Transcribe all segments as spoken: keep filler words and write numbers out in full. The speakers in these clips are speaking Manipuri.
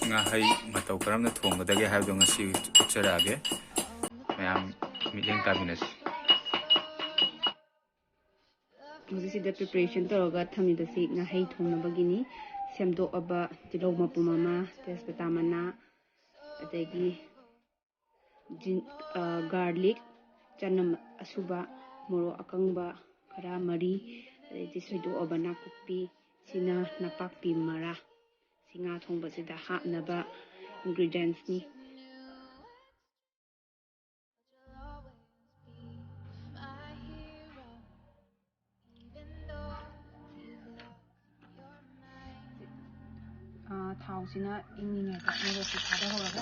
ꯉꯥꯍꯩ ꯃꯇꯧ ꯀꯔꯝꯅ ꯊꯣꯡꯒꯗꯒꯦ ꯍꯥꯏꯕꯗꯣ ꯉꯁꯤ ꯎꯠꯆꯔꯛꯑꯒꯦ꯫ ꯃꯌꯥꯝ ꯃꯤꯠꯌꯦꯡ ꯇꯥꯃꯤꯟꯅꯁꯤ꯫ ꯍꯧꯖꯤꯛꯁꯤꯗ preparation ꯇꯧꯔꯒ ꯊꯝꯃꯤꯕꯁꯤ ꯉꯥꯍꯩ ꯊꯣꯡꯅꯕꯒꯤꯅꯤ꯫ ꯁꯦꯝꯗꯣꯛꯑꯕ ꯇꯤꯜꯍꯧ ꯃꯄꯨꯝ ꯑꯃ, ꯇꯦꯖꯄꯇꯥ ꯃꯅꯥ, ꯑꯗꯒꯤ ꯖꯤꯟ-, ꯑ, garlic, ꯆꯅꯝ ꯑꯁꯨꯕ, ꯃꯣꯔꯣꯛ ꯑꯀꯪꯕ ꯈꯔ ꯃꯔꯤ, ꯑꯗꯩꯗꯤ ꯁꯣꯏꯗꯣꯛꯑꯕ ꯅꯥꯀꯨꯞꯄꯤ, ꯁꯤꯅ ꯅꯄꯥꯛꯄꯤ ꯃꯔꯥ꯫ ꯁꯤ ꯉꯥ ꯊꯣꯡꯕꯁꯤꯗ ꯍꯥꯞꯅꯕ ingredients ꯅꯤ꯫ ꯑꯥ, ꯊꯥꯎꯁꯤꯅ ꯏꯪꯉꯤꯉꯩꯗ ꯃꯣꯔꯣꯛꯁꯤ ꯊꯥꯗꯍꯧꯔꯒ,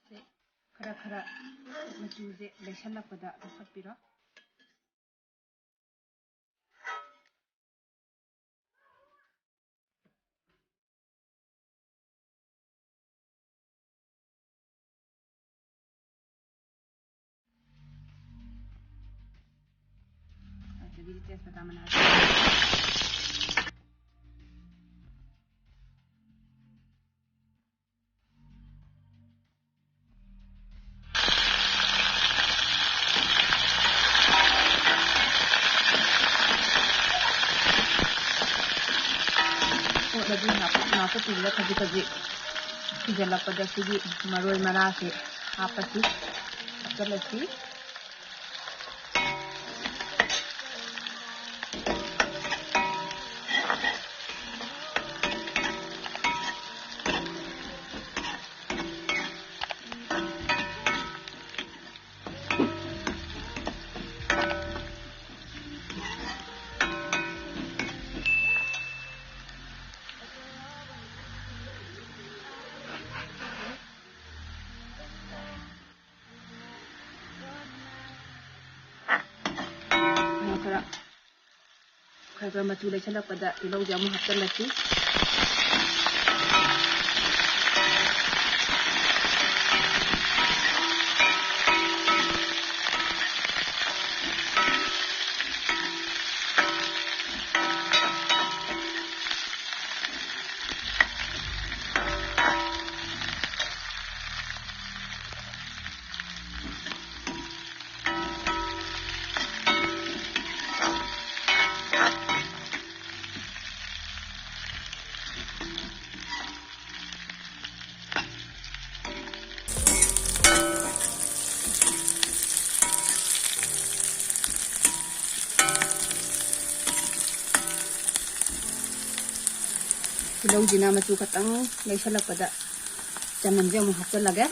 ꯁꯦ ꯈꯔ ꯈꯔ ꯃꯆꯨꯁꯦ ꯂꯩꯁꯜꯂꯛꯄꯗ ꯂꯧꯈꯠꯄꯤꯔꯣ꯫ ꯑꯗꯒꯤꯗꯤ ꯇꯦꯖꯄꯇꯥ ꯃꯅꯥꯁꯦ꯫ ꯑꯣꯠꯂꯗꯤ ꯅꯥꯀꯨꯞ-, ꯅꯥꯀꯨꯞꯄꯤꯁꯤꯗ ꯈꯖꯤꯛ ꯈꯖꯤꯛ ꯊꯤꯖꯤꯜꯂꯛꯄꯗ ꯁꯤꯒꯤ ꯃꯔꯣꯏ ꯃꯔꯥꯁꯦ ꯍꯥꯞꯄꯁꯤ, ꯍꯥꯞꯆꯤꯜꯂꯁꯤ꯫ ꯈꯔ, ꯈꯔ ꯈꯔ ꯃꯆꯨ ꯂꯩꯁꯜꯂꯛꯄꯗ ꯇꯤꯜꯍꯧꯁꯦ ꯑꯃꯨꯛ ꯍꯥꯞꯆꯤꯜꯂꯁꯤ꯫ ꯇꯤꯜꯍꯧꯁꯤꯅ ꯃꯆꯨ ꯈꯛꯇꯪ ꯂꯩꯁꯜꯂꯛꯄꯗ ꯆꯅꯝꯁꯦ ꯑꯃꯨꯛ ꯍꯥꯞꯆꯜꯂꯒꯦ꯫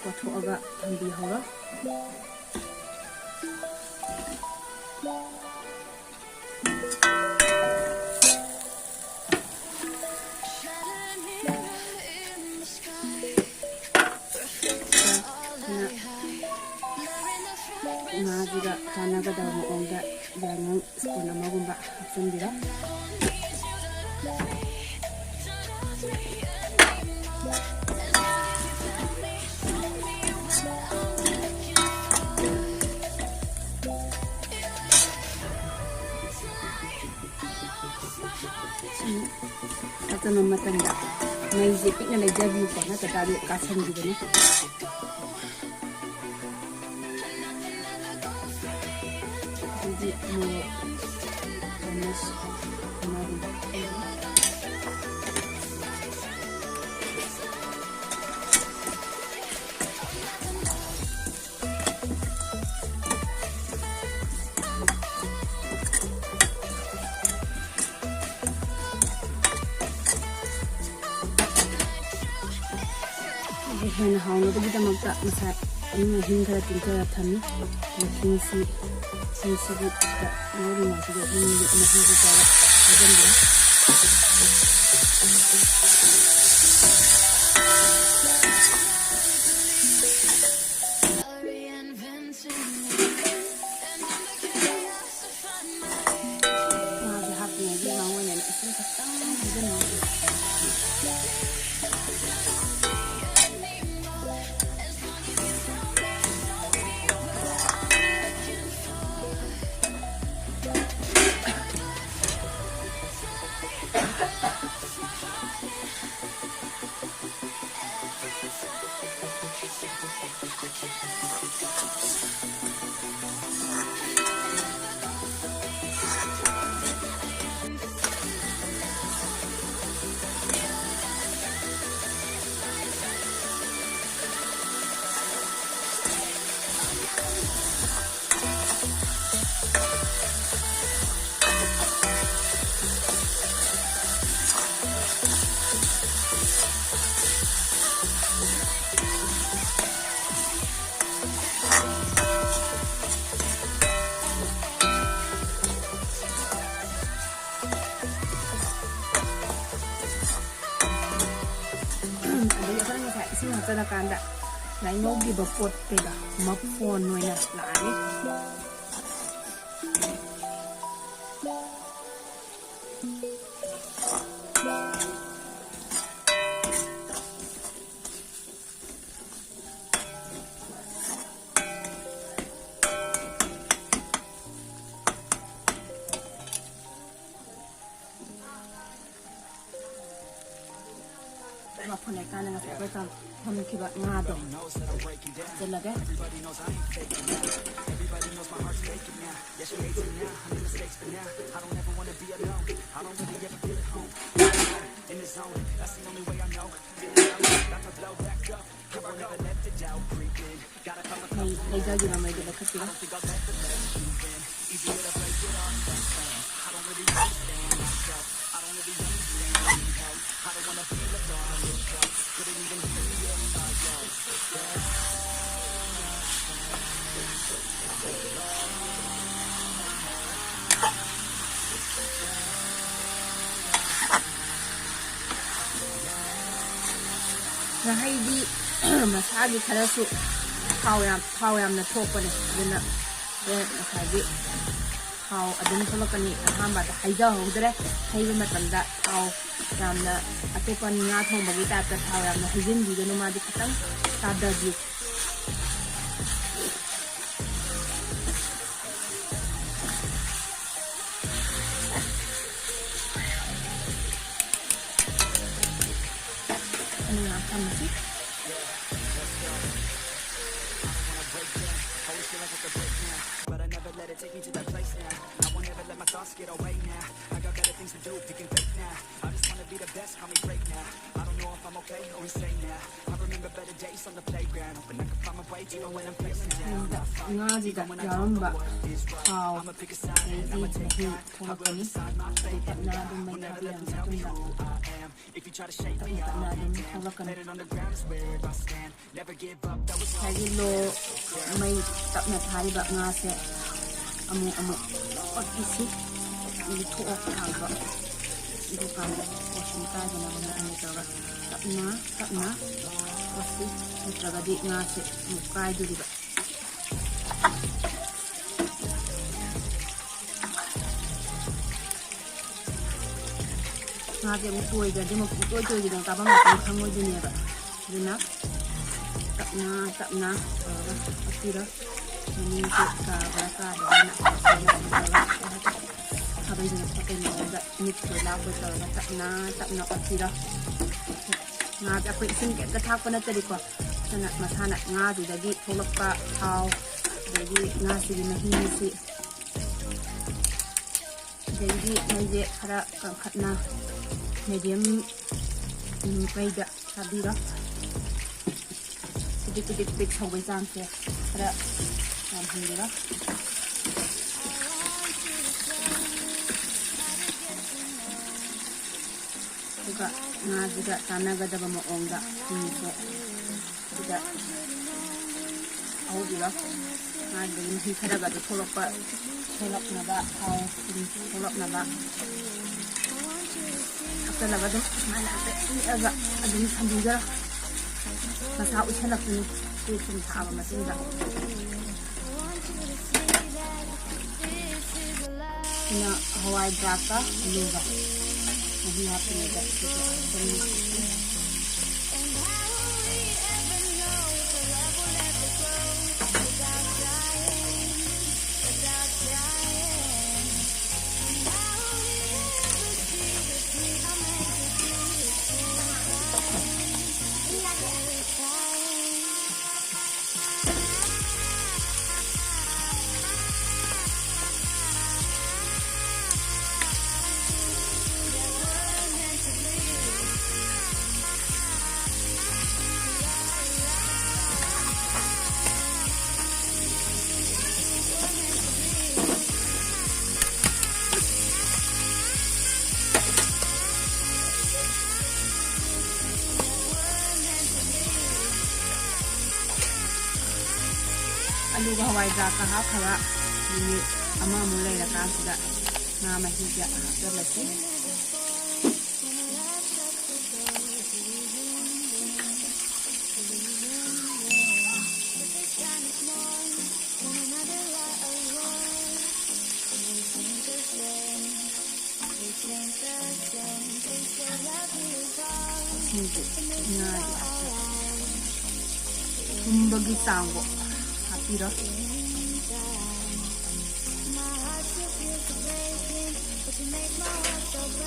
ꯀꯣꯠꯊꯣꯛꯑꯒ ꯊꯝꯕꯤꯍꯧꯔꯣ꯫ ꯉꯥꯁꯤꯒ ꯆꯥꯟꯅꯒꯗꯕ ꯃꯑꯣꯡꯗ ꯌꯥꯏꯉꯪ spoon ꯑꯃꯒꯨꯝꯕ ꯍꯥꯞꯆꯤꯟꯕꯤꯔꯣ꯫ ꯍꯥꯞꯆꯤꯟꯕ ꯃꯇꯝꯗ ꯃꯩꯁꯦ ꯄꯤꯛꯅ ꯂꯩꯖꯕꯤꯌꯨꯀꯣ, ꯅꯠꯇ ꯇꯥꯔꯗꯤ ꯀꯥꯁꯟꯈꯤꯕꯅꯤ꯫ ꯑꯗꯨꯗꯤ ꯃꯣꯔꯣꯛ ꯆꯥꯃꯁ ꯑꯃꯒꯨꯝꯕ꯫ ꯍꯦꯟꯅ ꯍꯥꯎꯅꯕꯒꯤꯗꯃꯛꯇ ꯉꯁꯥꯏ ꯑꯩꯅ ꯍꯤꯡ ꯈꯔ ꯇꯤꯡꯊꯔ ꯊꯝꯃꯤ꯫ ꯃꯈꯤꯡꯁꯤ, ꯍꯤꯡꯁꯤꯒꯤ ꯉꯧꯔꯤꯉꯩꯁꯤꯗ ꯍꯤꯡ ꯃꯍꯤꯁꯤ ꯇꯧꯔ ꯍꯩꯖꯤꯟꯕꯤꯔꯣ꯫ ꯉꯥꯁꯦ ꯍꯥꯞꯇ꯭ꯔꯤꯉꯩꯒꯤ ꯃꯉꯣꯟꯗꯅꯦ ꯏꯁꯤꯡ ꯈꯛꯇꯪ ꯍꯩꯖꯤꯟꯕꯤꯔꯣ꯫ ꯀꯥꯟꯗ ꯉꯥꯏ ꯉꯧꯈꯤꯕ ꯄꯣꯠ ꯀꯩꯀꯥ ꯃꯐꯣꯟ ꯑꯣꯏꯅ ꯂꯥꯛꯑꯅꯤ꯫ ꯃꯐꯨꯟ ꯂꯩꯀꯥꯟꯗ ꯉꯁꯥꯏ ꯑꯩꯈꯣꯏ ꯊꯝꯈꯤꯕ ꯉꯥꯗꯣ ꯍꯥꯞꯆꯤꯜꯂꯒꯦ꯫ ꯃꯩ ꯂꯩꯖꯈꯤꯕ ꯃꯩꯗꯨ ꯂꯩꯈꯠꯄꯤꯔꯣ꯫ ꯉꯥꯍꯩꯗꯤ ꯃꯁꯥꯒꯤ ꯈꯔꯁꯨ ꯊꯥꯎ ꯌꯥꯝ, ꯊꯥꯎ ꯌꯥꯝꯅ ꯊꯣꯛꯄꯅꯦ꯫ ꯑꯗꯨꯅ ꯍꯣꯔꯦꯟ ꯉꯁꯥꯏꯒꯤ ꯊꯥꯎ ꯑꯗꯨꯝ ꯊꯣꯛꯂꯛꯀꯅꯤ꯫ ꯑꯍꯥꯟꯕꯗ ꯍꯩꯖꯍꯧꯗ꯭ꯔꯦ꯫ ꯍꯩꯕ ꯃꯇꯝꯗ ꯊꯥꯎ ꯌꯥꯝꯅ, ꯑꯇꯣꯞꯄ ꯉꯥ ꯊꯣꯡꯕꯒꯤ ꯇꯥꯏꯞꯇ ꯊꯥꯎ ꯌꯥꯝꯅ ꯍꯩꯖꯤꯟꯕꯤꯒꯅꯨ꯫ ꯃꯥꯗꯤ ꯈꯤꯇꯪ ꯇꯥꯗꯕꯤꯌꯨ꯫ ꯑꯅꯤ ꯉꯥꯛ ꯊꯝꯃꯁꯤ꯫ ꯉꯥꯁꯤꯗ ꯌꯥꯎꯔꯝꯕ ꯊꯥꯎ ꯑꯗꯩꯗꯤ ꯃꯍꯤ ꯊꯣꯛꯂꯛꯀꯅꯤ꯫ ꯑꯗꯨ ꯇꯞꯅ ꯑꯗꯨꯝ ꯃꯩ ꯊꯥꯕꯤꯔꯕ ꯃꯇꯨꯡꯗ ꯇꯞꯅ ꯇꯞꯅ ꯑꯗꯨꯝ ꯊꯣꯛꯂꯛꯀꯅꯤ꯫ ꯉꯁꯥꯏꯒꯤ ꯂꯣ ꯃꯩ ꯇꯞꯅ ꯊꯥꯔꯤꯕ ꯉꯥꯁꯦ ꯑꯃꯨꯛ ꯑꯃꯨꯛ ꯑꯣꯠꯄꯤꯁꯤ꯫ ꯂꯤꯊꯣꯛꯑ ꯊꯥꯕ꯫ ꯑꯗꯨꯀꯥꯟꯗ ꯋꯥꯁꯔꯨꯝ ꯀꯥꯏꯗꯅꯕ ꯃꯑꯣꯡꯗ ꯇꯧꯔꯒ ꯇꯞꯅ ꯇꯞꯅ ꯄꯣꯠꯁꯤ, ꯅꯠꯇ꯭ꯔꯒꯗꯤ ꯉꯥꯁꯦ ꯑꯃꯨꯛ ꯀꯥꯏꯗꯣꯔꯤꯕ꯫ ꯉꯥꯁꯦ ꯑꯃꯨꯛ ꯇꯣꯏꯗ꯭ꯔꯗꯤ ꯑꯃꯨꯛ ꯄꯨꯡꯇꯣꯏ ꯇꯣꯏꯈꯤꯗꯅ ꯆꯥꯐꯝ ꯂꯥꯛꯐꯝ ꯈꯪꯉꯣꯏꯗꯣꯏꯅꯦꯕ꯫ ꯑꯗꯨꯅ ꯇꯞꯅ ꯇꯞꯅ ꯇꯧꯔꯒ ꯑꯣꯠꯄꯤꯔꯣ꯫ ꯃꯅꯤꯡꯁꯦ ꯀꯥꯕ꯭ꯔꯥ ꯀꯥꯗꯕ꯭ꯔꯥꯅ ꯈꯥꯕꯩꯅ ꯈꯣꯠꯄꯩ ꯃꯑꯣꯡꯗ ꯃꯤꯠꯈꯣꯏ ꯂꯥꯎꯈꯣꯏ ꯇꯧꯔꯒ ꯇꯞꯅ ꯇꯞꯅ ꯑꯣꯠꯄꯤꯔꯣ꯫ ꯉꯥꯁꯦ ꯑꯩꯈꯣꯏ ꯏꯁꯤꯡ ꯀꯩꯝꯇ ꯊꯥꯛꯄ ꯅꯠꯇ꯭ꯔꯤꯀꯣ꯫ ꯑꯗꯨꯅ ꯃꯁꯥꯅ ꯉꯥꯗꯨꯗꯒꯤ ꯊꯣꯛꯂꯛꯄ ꯊꯥꯎ, ꯑꯗꯒꯤ ꯉꯥꯁꯤꯒꯤ ꯃꯍꯤꯁꯤ, ꯑꯗꯒꯤꯗꯤ ꯃꯩꯁꯦ ꯈꯔ ꯀꯟꯈꯠꯅ medium ꯃꯩꯗ ꯊꯥꯕꯤꯔꯣ꯫ ꯄꯤꯗꯤꯛ ꯄꯤꯗꯤꯛ ꯄꯤꯗꯤꯛ ꯁꯧꯕꯩ ꯆꯥꯡꯁꯦ ꯈꯔ ꯌꯥꯝꯍꯟꯕꯤꯔꯣ꯫ ꯑꯗꯨꯒ ꯉꯥꯁꯤꯒ ꯆꯥꯟꯅꯒꯗꯕ ꯃꯑꯣꯡꯗ ꯊꯨꯝꯁꯦ ꯁꯤꯗ ꯍꯧꯕꯤꯔꯣ꯫ ꯉꯥꯁꯤꯗꯒꯤ ꯃꯍꯤ ꯈꯔꯒ ꯑꯗꯨ ꯊꯣꯛꯂꯛꯄ, ꯊꯣꯛꯂꯛꯅꯕ, ꯊꯥꯎ ꯊꯨꯝ ꯊꯣꯛꯂꯛꯅꯕ ꯍꯥꯞꯆꯜꯂꯒ ꯑꯗꯨꯝ ꯁꯨꯃꯥꯏꯅ ꯍꯥꯏꯐꯦꯠ ꯃꯦꯠꯂꯒ ꯑꯗꯨꯝ ꯊꯝꯕꯤꯈ꯭ꯔꯣ꯫ ꯃꯁꯥ ꯎꯏꯁꯜꯂꯛꯄꯅꯤ ꯁꯤ ꯊꯨꯝ ꯊꯥꯛꯑꯕ ꯃꯇꯨꯡꯗ꯫ ꯁꯤꯅ ꯍꯋꯥꯏ ꯗ꯭ꯔꯥꯛꯀ ꯑꯂꯨꯒ ꯃꯍꯤ ꯍꯥꯞꯄꯤꯉꯩꯗ ꯁꯤꯁꯨ ꯍꯥꯞꯆꯤꯟꯕꯤꯔꯒꯦ꯫ ꯑꯂꯨꯒ ꯍꯋꯥꯏꯖꯥꯔꯒ ꯍꯥꯞꯈ꯭ꯔꯒ ꯃꯤꯅꯤꯠ ꯑꯃꯃꯨꯛ ꯂꯩꯔꯀꯥꯟꯁꯤꯗ ꯉꯥ ꯃꯍꯤꯁꯦ ꯍꯥꯞꯆꯤꯜꯂꯁꯤ꯫ ꯊꯨꯝꯕꯒꯤ ꯆꯥꯡꯕꯨ ꯍꯥꯞꯄꯤꯔꯣ꯫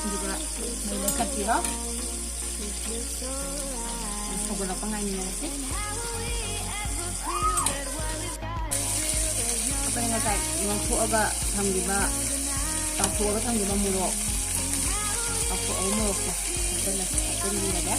ꯑꯗꯨꯒ ꯃꯩ ꯂꯩꯈꯠꯄꯤꯔꯣ꯫ ꯁꯧꯒꯠꯂꯛꯄ ꯉꯥꯏꯃꯤꯟꯅꯔꯁꯤ꯫ ꯑꯩꯈꯣꯏꯅ ꯉꯁꯥꯏ ꯉꯧꯊꯣꯛꯑꯒ ꯊꯝꯈꯤꯕ, ꯇꯥꯎꯊꯣꯛꯑꯒ ꯊꯝꯈꯤꯕ ꯃꯣꯔꯣꯛ, ꯇꯥꯎꯊꯣꯛꯑꯒ ꯃꯣꯔꯣꯛꯁꯦ ꯍꯥꯞꯆꯤꯜꯂ-, ꯍꯥꯞꯆꯤꯟꯕꯤꯔꯒꯦ꯫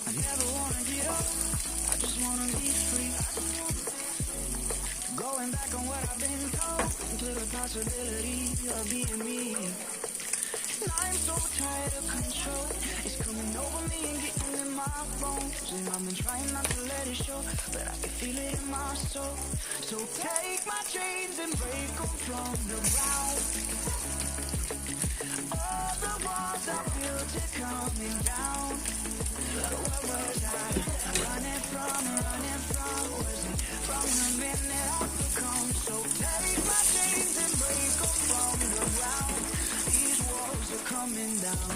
I never wanna get up, I just wanna be free. Going back on what I've been told, to the possibility of being me. I'm so tired of control, it's coming over me and getting in my bones. And I've been trying not to let it show, but I can feel it in my soul. So take my dreams and break 'em from the ground. All the walls I built are coming down. Where was I? Running from, running from, was it from the man that I've become? So take my dreams and break 'em from the ground. These walls are coming down.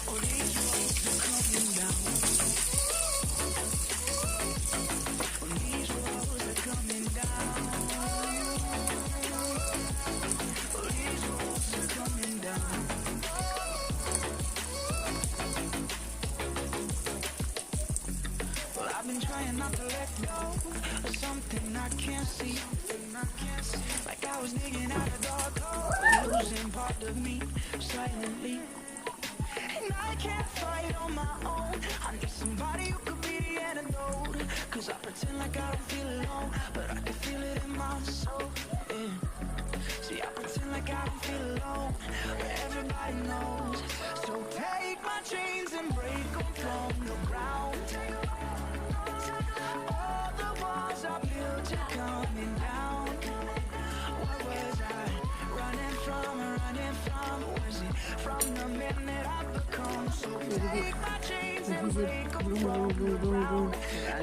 Oh, these walls are coming down. I've been trying not to let go of something I can't see. Like I was digging out a dark hole, losing part of me silently. And I can't fight on my own. I need somebody who could be the antidote. Cause I pretend like I don't feel alone, but I can feel it in my soul. Yeah. See, I pretend like I don't feel alone, but everybody knows. So take my chains and break 'em from the ground. All the walls I built are coming down. What was I running from, running from? Was it from the man that I've become? So take my chains and break 'em from the ground.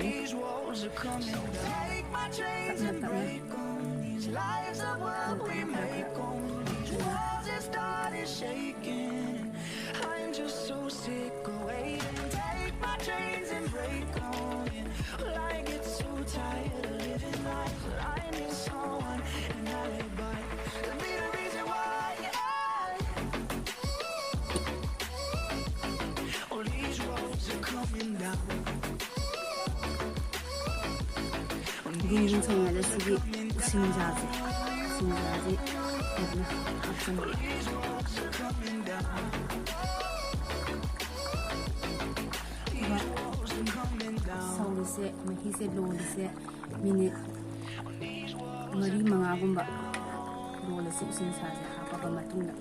These walls are coming down. Take my chains and break 'em. These lives are what we make 'em. These walls have started shaking. I'm just so sick of waiting. Take my chains and break 'em. Well, I get so tired of living life. I need someone and I lay by. Be the reason why I All these walls are coming down. ꯒ꯭ꯔꯨꯝ ꯒ꯭ꯔꯨꯝ ꯁꯧꯅꯔꯦ ꯁꯤꯒꯤ ꯎꯁꯤꯡꯖꯥꯁꯦ꯫ ꯎꯁꯤꯡꯖꯥꯁꯦ ꯐꯖꯅ ꯍꯥꯞꯆꯤꯟꯕꯤꯔꯦ꯫ ꯑꯗꯨꯒ ꯁꯧꯔꯤꯁꯦ, ꯃꯍꯤꯁꯦ ꯂꯣꯜꯂꯤꯁꯦ ꯃꯤꯅꯤꯠ ꯃꯔꯤ ꯃꯉꯥꯒꯨꯝꯕ ꯂꯣꯜꯂꯁꯤ ꯎꯁꯤꯡꯖꯥꯁꯦ ꯍꯥꯞꯄꯕ ꯃꯇꯨꯡꯗ꯫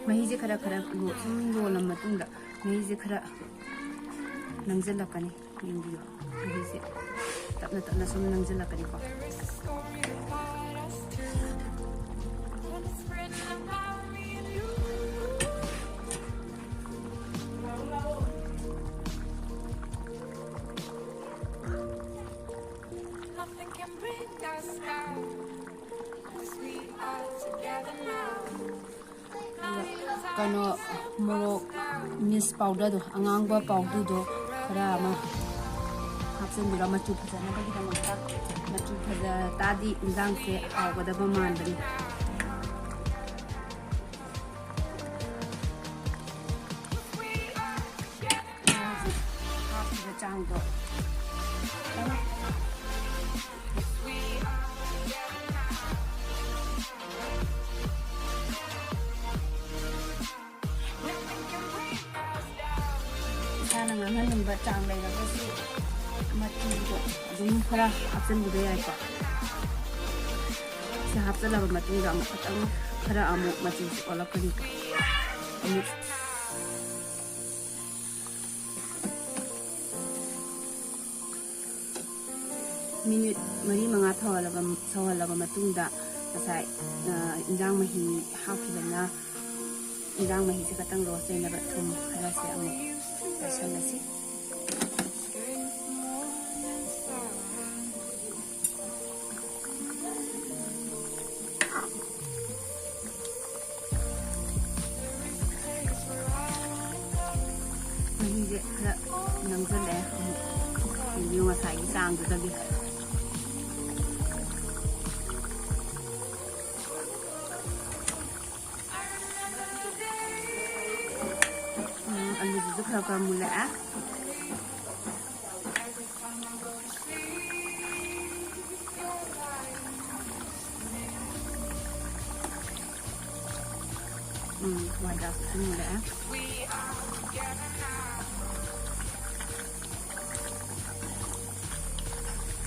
ꯃꯍꯤꯁꯦ ꯈꯔ ꯈꯔ ꯂꯣ-, ꯁꯨꯝ ꯂꯣꯜꯂ ꯃꯇꯨꯡꯗ ꯃꯍꯤꯁꯦ ꯈꯔ ꯅꯪꯁꯤꯜꯂꯛꯀꯅꯤ꯫ ꯌꯦꯡꯕꯤꯌꯨ, ꯃꯍꯤꯁꯦ ꯇꯞꯅ ꯇꯞꯅ ꯁꯨꯝ ꯅꯪꯁꯤꯜꯂꯛꯀꯅꯤꯀꯣ꯫ Nothing can bring us down, 'cause we are together now. ꯀꯩꯅꯣ, ꯃꯣꯔꯣꯛ ꯃꯤꯁ ꯄꯥꯎꯗꯔꯗꯣ, ꯑꯉꯥꯡꯕ ꯄꯥꯎꯗꯔꯗꯣ ꯈꯔ ꯑꯃ ꯍꯥꯞꯆꯤꯟꯕꯤꯔꯣ ꯃꯆꯨ ꯐꯖꯅꯕꯒꯤꯗꯃꯛꯇ꯫ ꯃꯆꯨ ꯐꯖ ꯇꯥꯔꯗꯤ ꯏꯟꯖꯥꯡꯁꯦ ꯍꯥꯎꯒꯗꯕ ꯃꯥꯟꯕꯅꯤ꯫ ꯍꯧꯖꯤꯛ ꯍꯥꯞꯈꯤꯕ ꯆꯥꯡꯗꯣ ꯈꯤꯇꯪ ꯏꯁꯥꯅ ꯉꯥꯡꯍꯟꯅꯤꯡꯕ ꯆꯥꯡ ꯂꯩꯔꯒꯁꯨ ꯃꯆꯨꯗꯣ ꯑꯗꯨꯝ ꯈꯔ ꯍꯥꯞꯆꯤꯟꯕꯤꯕ ꯌꯥꯏꯀꯣ꯫ ꯁꯤ ꯍꯥꯞꯆꯤꯜꯂꯕ ꯃꯇꯨꯡꯗ ꯑꯃꯨꯛ ꯈꯤꯇꯪ ꯈꯔ ꯑꯃꯨꯛ ꯃꯆꯨꯁꯦ ꯑꯣꯜꯂꯛꯀꯅꯤꯀꯣ꯫ ꯑꯃꯨꯛ ꯃꯤꯅꯤꯠ ꯃꯔꯤ ꯃꯉꯥ ꯊꯧꯍꯜꯂꯕ, ꯁꯧꯍꯜꯂꯕ ꯃꯇꯨꯡꯗ ꯉꯁꯥꯏ, ꯑ, ꯏꯟꯖꯥꯡ ꯃꯍꯤ ꯍꯥꯞꯈꯤꯕꯅ ꯏꯟꯖꯥꯡ ꯃꯍꯤꯁꯦ ꯈꯛꯇꯪ ꯔꯣꯁ ꯂꯩꯅꯕ ꯊꯨꯝ ꯈꯔꯁꯦ ꯑꯃꯨꯛ ꯆꯥꯏꯁꯜꯂꯁꯤ꯫ ꯃꯍꯤꯁꯦ ꯈꯔ ꯅꯪꯁꯤꯜꯂꯛꯑꯦ ꯑꯃꯨꯛ꯫ ꯌꯦꯡꯕꯤꯌꯨ ꯉꯁꯥꯏꯒꯤ ꯆꯥꯡꯗꯨꯗꯒꯤ꯫ ꯎꯝ, ꯑꯂꯨꯗꯨꯁꯨ ꯈꯔ ꯈꯔ ꯃꯨꯜꯂꯛꯑꯦ꯫ ꯎꯝ, ꯍꯋꯥꯏ ꯊ꯭ꯔꯥꯛꯁꯤꯁꯨ ꯃꯨꯜꯂꯛꯑꯦ꯫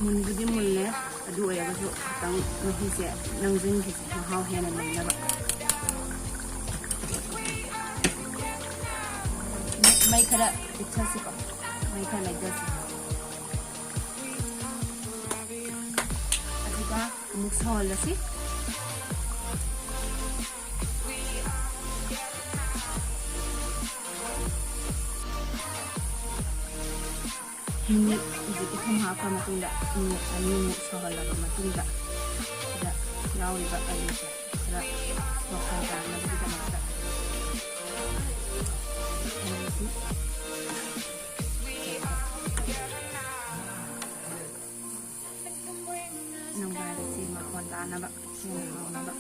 ꯃꯨꯟꯕꯨꯗꯤ ꯃꯨꯜꯂꯦ, ꯑꯗꯨ ꯑꯣꯏꯔꯒꯁꯨ ꯈꯤꯇꯪ ꯃꯍꯤꯁꯦ ꯅꯪꯁꯤꯟꯈꯤꯁꯦ, ꯃꯍꯥꯎ ꯍꯦꯟꯅ ꯂꯩꯅꯕ꯫ ꯃꯩ ꯈꯔ ꯄꯤꯛꯊꯁꯤꯀꯣ, ꯃꯩ ꯈꯔ ꯂꯩꯊꯁꯤ꯫ ꯑꯗꯨꯒ ꯑꯃꯨꯛ ꯁꯧꯍꯜꯂꯁꯤ꯫ ꯃꯤꯅꯤꯠ ꯍꯧꯖꯤꯛꯀꯤ ꯊꯨꯝ ꯍꯥꯞꯈ꯭ꯔ ꯃꯇꯨꯡꯗ ꯃꯤꯅꯤꯠ ꯑꯅꯤꯃꯨꯛ ꯁꯧꯍꯜꯂꯕ ꯃꯇꯨꯡꯗ ꯁꯤꯗ ꯌꯥꯎꯔꯤꯕ ꯑꯂꯨꯁꯦ ꯈꯔ ꯃꯐꯣꯟ ꯇꯥꯅꯕꯒꯤꯗꯃꯛꯇ ꯑꯂꯨꯁꯤ ꯅꯕ, ꯁꯤꯡꯅ ꯍꯥꯎꯅꯕ꯫